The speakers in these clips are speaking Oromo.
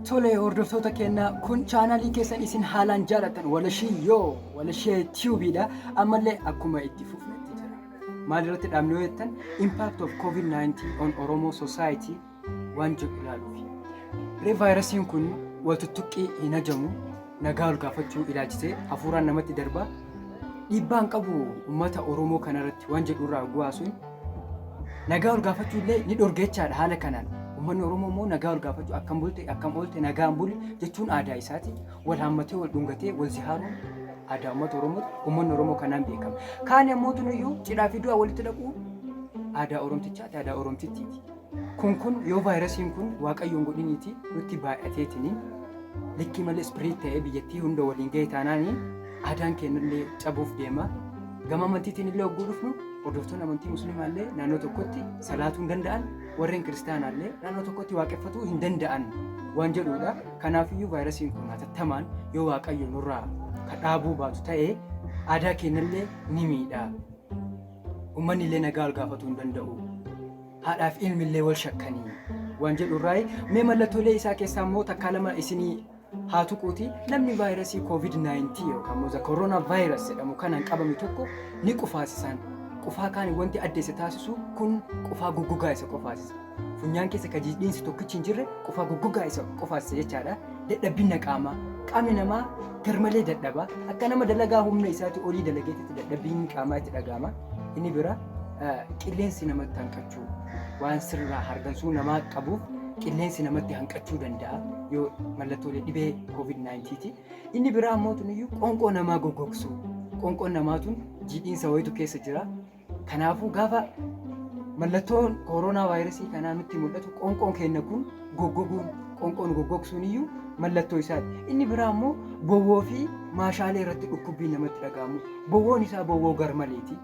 Tole hordoftoota keenya, kun chaanaalii keessan isin haalaan jaallattan Walashiyyoo Walashee Tiyuubiidha. Ammallee akkuma itti fufnetti jira. Maal irratti dhaabne yoo jettan, Impact of COVID-19 on Oromo Society waan jedhu ilaaluufi. Ree vaayirasiin kun wal tuttuqqii hin hajamu, nagaa ol gaafachuu ilaalchisee hafuuraan namatti darba. Dhiibbaan qabu uummata Oromoo kanarratti waan jedhu irraa guwaasuun nagaa ol gaafachuu illee ni dhorga jechaadha haala kanaan. Uummanni Oromoo immoo nagaa ol gaafachuu, akkam bulte, akkam oolte, nagaan buli jechuun aadaa isaati. Wal haammatee, wal dhungatee, wal zihaaruun aadaa uummata Oromooti. Uummanni Oromoo kanaan beekama. Kaan immoo tunuyyuu cidhaa fi du'a walitti dhaquu aadaa Oromtichaati, aadaa Oromtittiiti. Kun yoo vaayirasiin kun Waaqayyoon godhiniiti nutti baay'ateetini likkii malee spread ta'ee biyyattii hunda waliin ga'e taanaani aadaan keenyallee cabuuf deema. Gama amantiitiin illee hogguu dhufnu, hordoftoonni amantii musliimaa illee naannoo tokkotti salaatuu hin danda'an, warreen kiristaanaa illee naannoo tokkotti waaqeffatuu hin danda'an waan jedhudha. Kanaafiyyuu vaayirasiin kun hatattamaan yoo Waaqayyo nurraa ka dhaabuu baatu ta'e aadaa keenyallee ni miidha. Uummanni illee nagaa ol gaafatuu hin danda'u. Haadhaaf ilmi illee wal shakkanii waan jedhu irraa mee mallattoolee isaa keessaa immoo takkaa lama isinii haa tuquuti. Namni vaayirasii COVID-19 yookaan immoo koronaa vaayirasi jedhamu kanaan qabame tokko ni qufaasisaan. Qufaa kaan wanti adda isa taasisu kun qufaa goggogaa isa qufaasisa. Funyaan keessa ka jiidhiinsi tokkichi hin jirre qufaa goggogaa isa qufaasisa jechaadha. Dadhabbina qaamaa. Qaamni namaa garmalee dadhaba. Akka nama dalagaa humna isaatii olii dalageetitti dadhabbiin qaamaa itti dhaga'ama. Inni bira qilleensi namatti hanqachuu, waan sirraa hargansuu namaa qabuuf qilleensi namatti hanqachuu danda'a yoo mallattoolee dhibee COVID-19 ti. Inni biraa immoo tuniyyuu qoonqoo namaa goggogsuu. Qoonqoon namaa tun jiidhiinsa wayitu keessa jira. Kanaafuu gaafa mallattoon koronaa vaayirasii kanaa nutti mul'atu qoonqoon keenya kun goggoguun, qoonqoon goggogsuun iyyuu mallattoo isaati. Inni biraa immoo bowwoo fi maashaalee irratti dhukkubbii namatti dhaga'amu. Bowwoon isaa bowwoo garmaleeti.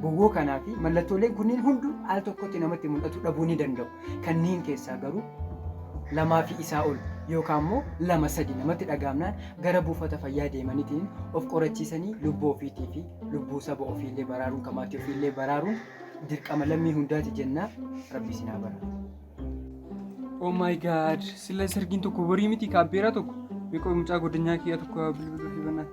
Bowwoo kanaa fi mallattooleen kunniin hunduu al tokkotti namatti mul'atu dhabuu ni danda'u. Kanneen keessaa garuu lamaa fi isaa ol yookaan immoo lama sadi namatti dhaga'amnaan gara buufata fayyaa deemaniitiin of qorachiisanii lubbuu ofiitii fi lubbuu saba ofiillee baraaruun, kan maatii ofiillee baraaruun dirqama lammii hundaati jennaa. Rabbi isin haa baraaru. Oh my God, sila sargiin tokko borii miti kaabbeeraa tokko. Meeqoo mucaa godinyaa kiyya tokko bilbiluu fi bannaa.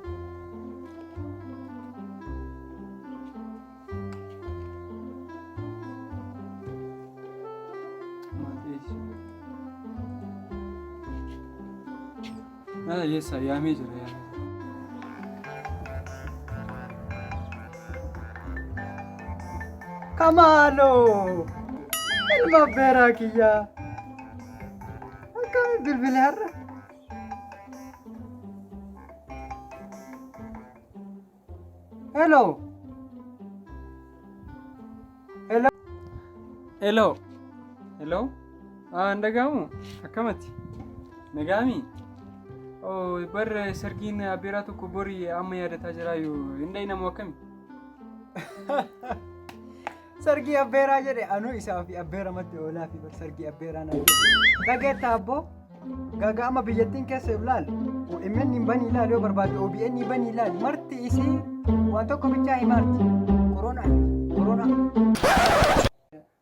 Nada yeessa yaamee jira yaamee. Kamaaloo! Ilma abbeeraa kiyyaa! Akkamiin bilbile har'a? Hello! Hello! Hello. Hello. Ah, hin dhaga'amu? Akkamati? Nagaami? Oh, bar sargiin abbeeraa tokko bori amma yaadataa jiraayu hin dhayinamu akkami? Sargii abbeeraa jedhe, anuu isaa fi abbeeramatti oolaa fi bar sargii abbeeraa naan jedhe. Dhageetta abboo, gaga'ama biyyattiin keessa jiru laal. OMN hin banii ilaali, yoo barbaadde OBN hin banii ilaali. Marti isii waan tokko bichaa himaarti. Koronaa koronaa.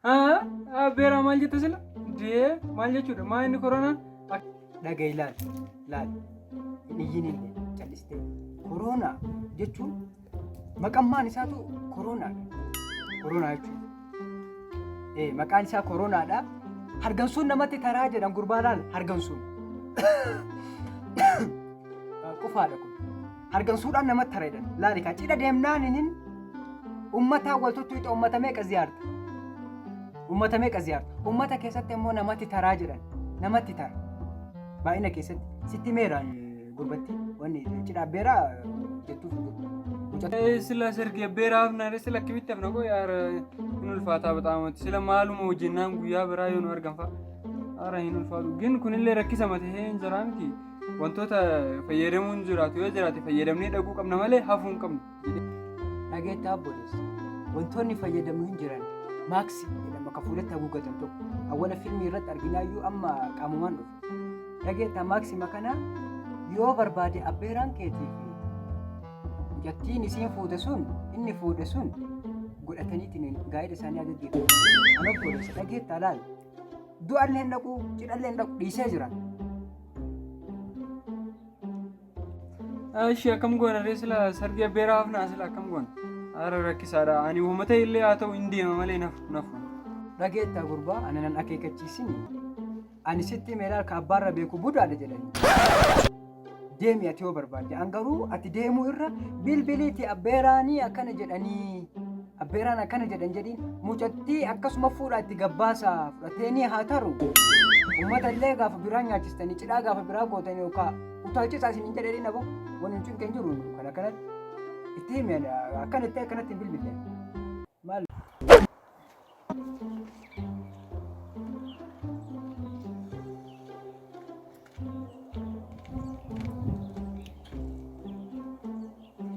Ah, abbeeraa maal jette sila? Dee maal jechuudha? Maa inni koronaan? Dhaga'i, laal laal, hin iyyin illee, callistee. Koronaa jechuun maqammaan isaatu koronaadha. Koronaa jechuun. Maqaan isaa koronaadha. Hargansuun namatti taraa jedhan gurbaa, laal, hargansuun. Qufaadha kun. Hargansuudhaan namatti tara jedhan. Laali kaa, cidha deemnaan inin uummataan wal tuttuuxa, uummata meeqa ziyaarta. Uummata meeqa ziyaarta. Uummata keessatti immoo namatti taraa jedhan. Namatti tara. Baay'ina keessatti. Sitti meeraan gurbatti wanni cidha abbeeraa jettuuf mucatti. Sila sargii abbeeraa hafnaa, sila akkamitti hafna? Koo yaara, hin ulfaataa baxaamatti. Sila maaluma hojjennaan guyyaa biraa yoo nu argan fa'a. Haara hin ulfaatu. Gin kunillee rakkisa matee hin jiraa miti. Wantoota fayyadamuun jiraatu yoo jiraate fayyadamnee dhaquu qabna malee hafuu hin qabnu. Dhageettaa obboleessa. Wantoonni fayyadamnu hin jiran. Maaksii jedhama kan fuulatti haguuggatan tokko. Awwala filmii irratti arginaayyuu amma qaamumaan dhufe. Dhageettaa, maaksima kana yoo barbaade abbeeraan keetii fi mucattiin isiin fuute sun, inni fuudhe sun godhataniitiin gaa'ela isaanii haa gaggeeffatan. Kan obboleessa, dhageettaa, laal. Du'allee hin dhaqu, cidhallee hin dhaqu, dhiisee jiran. Ishee akkam goona ree sila sargii abbeeraa hafnaa sila akkam goona? Ara rakkisaadha. Ani uummata illee haa ta'u hin deema malee nafu nafu. Dhageettaa gurbaa, ana nan akeekkachiisini. Ani sitti himeera, ka abbaarra beeku budaadha jedhani. Deemi ati yoo barbaadde. An garuu ati deemuu irra bilbiliiti abbeeraanii akkana jedhanii. Abbeeraan akkana jedhan jedhiin, mucattii akkasuma fuudhaa itti gabbaasa fudhateenii haa taru. Uummata illee gaafa biraa nyaachistanii, cidhaa gaafa biraa gootanii yookaan utaalchisaa isin hin jedhanii nabo wanni hin cinqeen jiru kana kanatti. Itti himi, akkanatti akkanatti hin bilbille. Maal?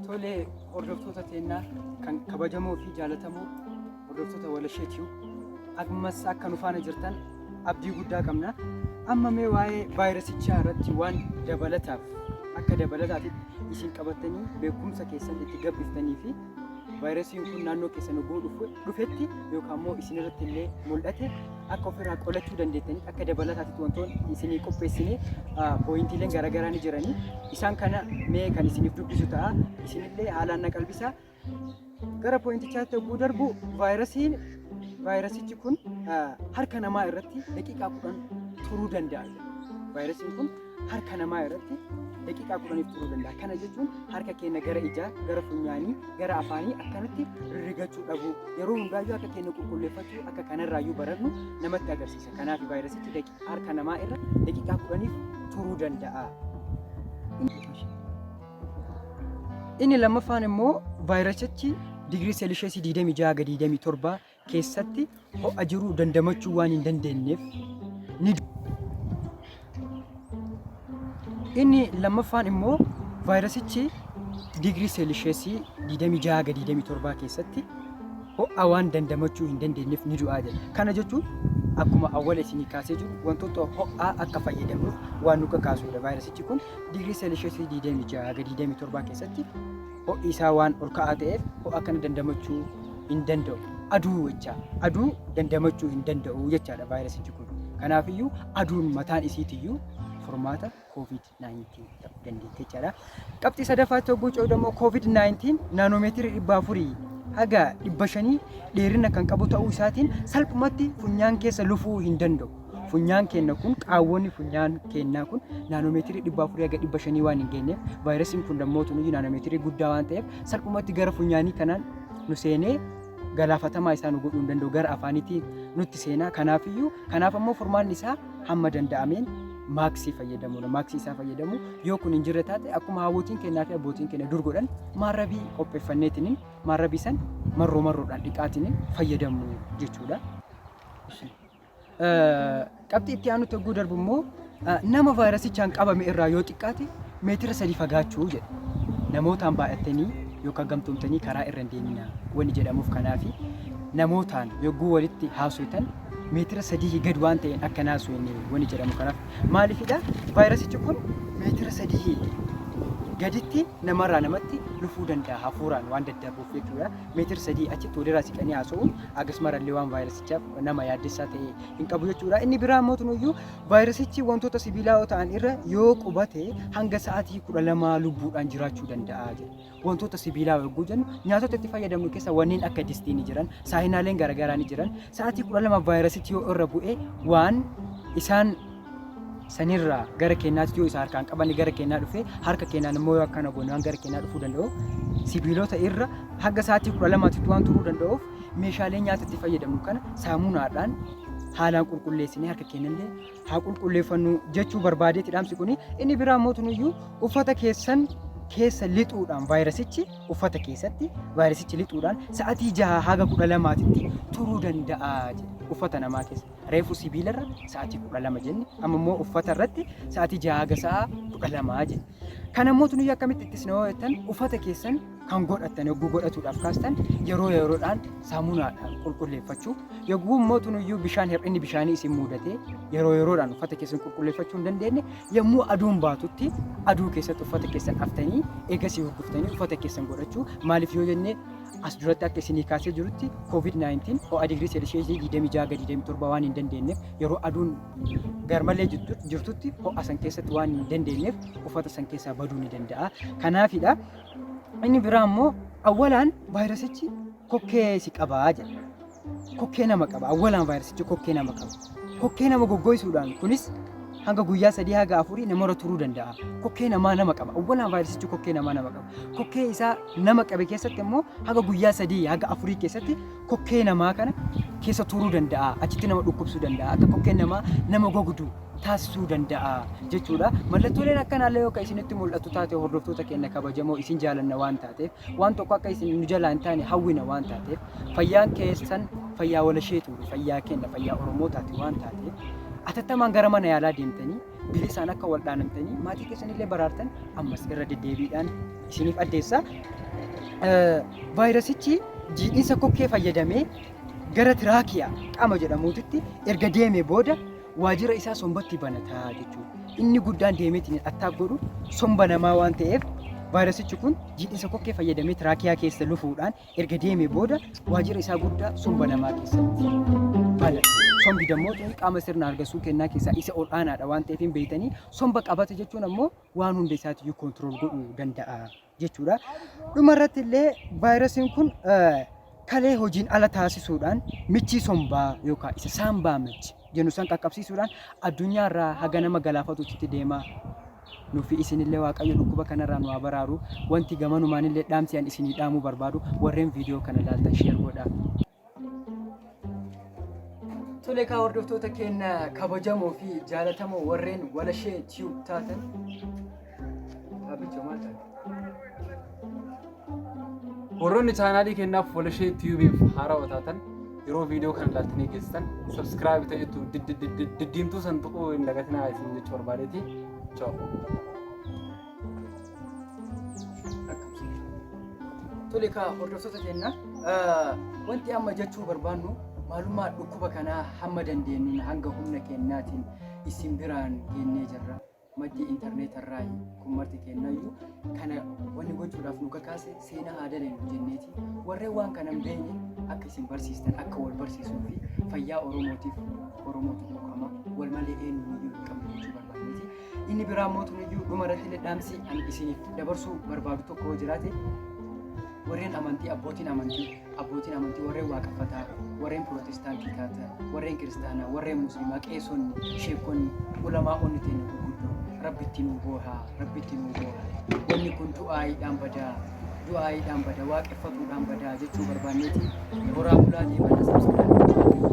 Tolee, hordoftoota teennaa kan kabajamoo fi jaalatamoo, hordoftoota Walashee Tube, ammas akka nu faana jirtan abdii guddaa qabna. Amma mee waa'ee vaayirasichaa irratti waan dabalataaf akka dabalataatitti isin qabattanii beekumsa keessan itti gabbiftanii fi vaayirasiin kun naannoo keessan yogguu dhufetti yookaan immoo isin irratti illee mul'ate akka ofirraa qolachuu dandeettanii akka dabalataatitti wantoonni isinii qopheessine pooyintiileen garaagaraa ni jiranii. Isaan kana mee kan isiniif dubbisu ta'a. Isinillee haalaan na qalbisaa. Gara pooyintichaatti yogguu darbu, vaayirasichi kun harka namaa irratti daqiiqaa 10 turuu danda'a. Vaayirasiin kun harka namaa irratti daqiiqaa 10f turuu danda'a. Kana jechuun harka keenya gara ijaa, gara funyaanii, gara afaanii akkanatti rirrigachuu dhabuu, yeroo hundaayyuu harka keenya qulqulleeffachuu akka kanarraayyuu barannu namatti agarsiisa. Kanaaf vaayirasichi harka namaa irra daqiiqaa 10f turuu danda'a. Inni lammaffaan immoo vaayirasichi digirii seelisheesii 26 haga 27 keessatti ho'a jiru dandamachuu waan hin dandeenyeef ni. Inni lammaffaan immoo vaayirasichi digirii seelisheesii 26 haga 27 keessatti ho'a waan dandamachuu hin dandeenyeef ni du'aa jedha. Kana jechuun akkuma awwala isinii kaasee jiru wantoota ho'aa akka fayyadamnuuf waan nu kakaasudha. Vaayirasichi kun digirii seelisheesii 26 haga 27 keessatti ho'i isaa waan ol ka'aa ta'eef ho'a kana dandamachuu hin danda'u. Aduu jecha aduu dandamachuu hin danda'u jechaadha vaayirasichi kun. Kanaafiyyuu aduun mataan isiitiyyuu furmaata COVID-19 ta'uu dandeetti jechaadha. Qabxii sadaffaatti hogguu ce'u immoo COVID-19 naanoomeetirii 400 haga 500 dheerina kan qabu ta'uu isaatiin salphumatti funyaan keessa lufuu hin danda'u. Funyaan keenya kun, qaawwonni funyaan keenyaa kun naanoomeetirii 400 haga 500 waan hin geenyeef, vaayirasiin kun lammootuun naanoomeetirii guddaa waan ta'eef salphumatti gara funyaanii kanaan nu seenee galaafatamaa isaa nu godhuu hin danda'u, gara afaaniitiin nutti seenaa. Kanaafiyyuu, kanaaf ammoo furmaanni isaa hamma danda'ameen maaksii fayyadamuudha. Maaksii isaa fayyadamu, yoo kun hin jirre taate akkuma hawwootiin kennaa fi abbootiin keenya dur godhan maarrabii qopheeffanneetiin maarrabii san marroo marroodhaan dhiqaatiin fayyadamu jechuudha. Qabxii itti aanutti yogguu darbu immoo nama vaayirasichaan qabame irraa yoo xiqqaate meetira 3 fagaachuu jedha. Namootaan baay'attanii yookaan gamtoomtanii karaa irra hin deeminaa wanni jedhamuuf kanaafi, namootaan yogguu walitti haasoftan meetira 3 gad waan ta'een akka hin haasofne wanni jedhamu kanaaf. Maaliifidha? Vaayirasichi kun meetira 3 gaditti namarraa namatti lufuu danda'a hafuuraan waan daddarbuuf jechuudha. Meetira 3 achitti walirraa siqanii haasa'uun akkasumarallee waan vaayirasichaaf nama yaaddessaa ta'e hin qabu jechuudha. Inni biraa immoo tunuyyuu vaayirasichi wantoota sibiilaa ta'an irra yoo qubate hanga sa'aatii 12 lubbuudhaan jiraachuu danda'a jedha. Wantoota sibiilaa yogguu jennu nyaatota itti fayyadamnu keessa wanneen akka distii ni jiran, saahinaaleen garaagaraa ni jiran. Sa'aatii 12 vaayirasichi yoo irra bu'e waan isaan sanirraa gara keenyaatti yoo isa harkaan qabanne gara keenyaa dhufe, harka keenyaan immoo yoo akkana goone waan gara keenyaa dhufuu danda'u, sibiilota irra hanga sa'aatii 12tti waan turuu danda'uuf meeshaalee nyaata itti fayyadamnu kana saamunaadhaan haalaan qulqulleessinee harka keenyallee haa qulqulleeffannu jechuu barbaadeeti dhaamsi kuni. Inni biraa immoo tunuyyuu uffata keessan keessa lixuudhaan, vaayirasichi uffata keessatti vaayirasichi lixuudhaan sa'aatii 6 haga 12tti turuu danda'a jedha uffata namaa keessa. Reefu sibiilarra sa'aatii 12 jenne, amma immoo uffata irratti sa'aatii 6 haga sa'a 12 jenne. Kana immoo tunuyyuu akkamitti ittisna yoo jettan, uffata keessan kan godhattan yogguu godhatuudhaaf kaastan yeroo yeroodhaan saamunaadhaan qulqulleeffachuu, yogguu immoo tunuyyuu bishaan hir'inni bishaanii isin mudatee yeroo yeroodhaan uffata keessan qulqulleeffachuu hin dandeenye, yommuu aduun baatutti aduu keessatti uffata keessan aftanii eegasii hurguftanii uffata keessan godhachuu. Maaliif yoo jenne, As duratti akka isinii kaasee jirutti COVID-19 ho'a digirii seelisheesii 26 gadi 27 waan hin dandeenyeef, yeroo aduun garmalee jirtutti ho'a san keessatti waan hin dandeenyeef uffata san keessaa baduu ni danda'a. Kanaafidha. Inni biraa immoo awwalaan vaayirasichi kokkee si qabaa jedha. Kokkee nama qaba. Awwalaan vaayirasichi kokkee nama qaba. Kokkee nama goggoisuudhaan kunis hanga guyyaa 3 haga 4 namarra turuu danda'a. Kokkee namaa nama qaba. Awwalaan vaayirasichi kokkee namaa nama qaba. Kokkee isaa nama qabe keessatti immoo haga guyyaa 3 haga 4 keessatti kokkee namaa kana keessa turuu danda'a. Achitti nama dhukkubsuu danda'a. Akka kokkeen namaa nama gogdu taasisuu danda'a jechuudha. Mallattooleen akkanaallee yoo akka isinitti mul'atu taate, hordoftoota keenya kabajamoo, isin jaalanna waan taateef, waan tokko akka isin nu jalaa hin taane hawwina waan taateef, fayyaan keessan fayyaa walasheetu fayyaa keenya fayyaa Oromoo taate waan taateef, atattamaan gara mana yaalaa deemtanii bilisaan akka wal dhaanamtanii maatii keessanillee baraartan ammas irra deddeebiidhaan isiniif addeessa. Vaayirasichi jiidhinsa kokkee fayyadamee gara tiraakiyaa qaama jedhamuutitti erga deemee booda waajjira isaa sombatti banataa jechuudha. Inni guddaan deemeetiin attaak godhu somba namaa waan ta'eef, vaayirasichi kun jiidhinsa kokkee fayyadamee tiraakiyaa keessa lufuudhaan erga deemee booda waajjira isaa guddaa somba namaa keessatti banata. Sombi dammoo tuni qaama sirna hargansuu kennaa keessaa isa ol aanaadha waan ta'eef hin beektanii, somba qabate jechuun ammoo waan hunda isaatiyyuu control godhuu danda'a jechuudha. Dhuma irratti illee vaayirasiin kun kalee hojiin ala taasisuudhaan michii sombaa yookaan isa saambaa michi jennu san qaqqabsiisuudhaan addunyaa irraa haga nama galaafatutti deema. Nufi isinillee Waaqayyo dhukkuba kanarraa nu haa baraaru. Wanti gamanumaan illee dhaamsi an isinii dhaamuu barbaadu, warreen viidiyoo kana ilaaltan share godhaa. Tole kaa, hordoftoota keenya kabajamoo fi jaalatamoo warreen Walashee Tube taatan. Dhaabbicha maal taate? Warroonni chaanaalii keenyaaf Walashee Tubeiif haarawaa taatan, yeroo viidiyoo kana ilaaltanii geessitan subscribe ta'etu diddiimtuu san tuquu hin dagatinaa isin jechuu barbaadeeti. Ciao. Tole kaa, hordoftoota keenya, wanti amma jechuu barbaannu maalummaa dhukkuba kanaa hamma dandeenyuun hanga humna keenyaatiin isin biraan geennee jirra. Maddii intarneetarraa kun marti kennayyuu kana wanni gochuudhaaf nu kakaase seenaa haa daleenu jenneeti, warreen waan kana hin beekne akka isin barsiistan, akka wal barsiisuu fi fayyaa Oromootiif Oromootu quuqama, wal malee eenyuun iyyuu hin qabnu jechuu barbaanneeti. Inni biraa immoo tuniyyuu dhuma irratti illee dhaamsi ani isiniif dabarsuu barbaadu tokko yoo jiraate, warreen amantii, abbootiin amantii, warreen waaqeffataa, warreen pirootestaantii taatan, warreen kiristaanaa, warreen musliimaa, qeesonni, sheekonni, ulamaa'onni teenya gurguddoon, rabbitti nuu boohaa, rabbitti nuu boohaa. Wanni kun du'aayiidhaan badaa, du'aayiidhaan badaa, waaqeffatuudhaan badaa jechuu barbaanneeti. Horaa bulaa, deebanaa, subscribe.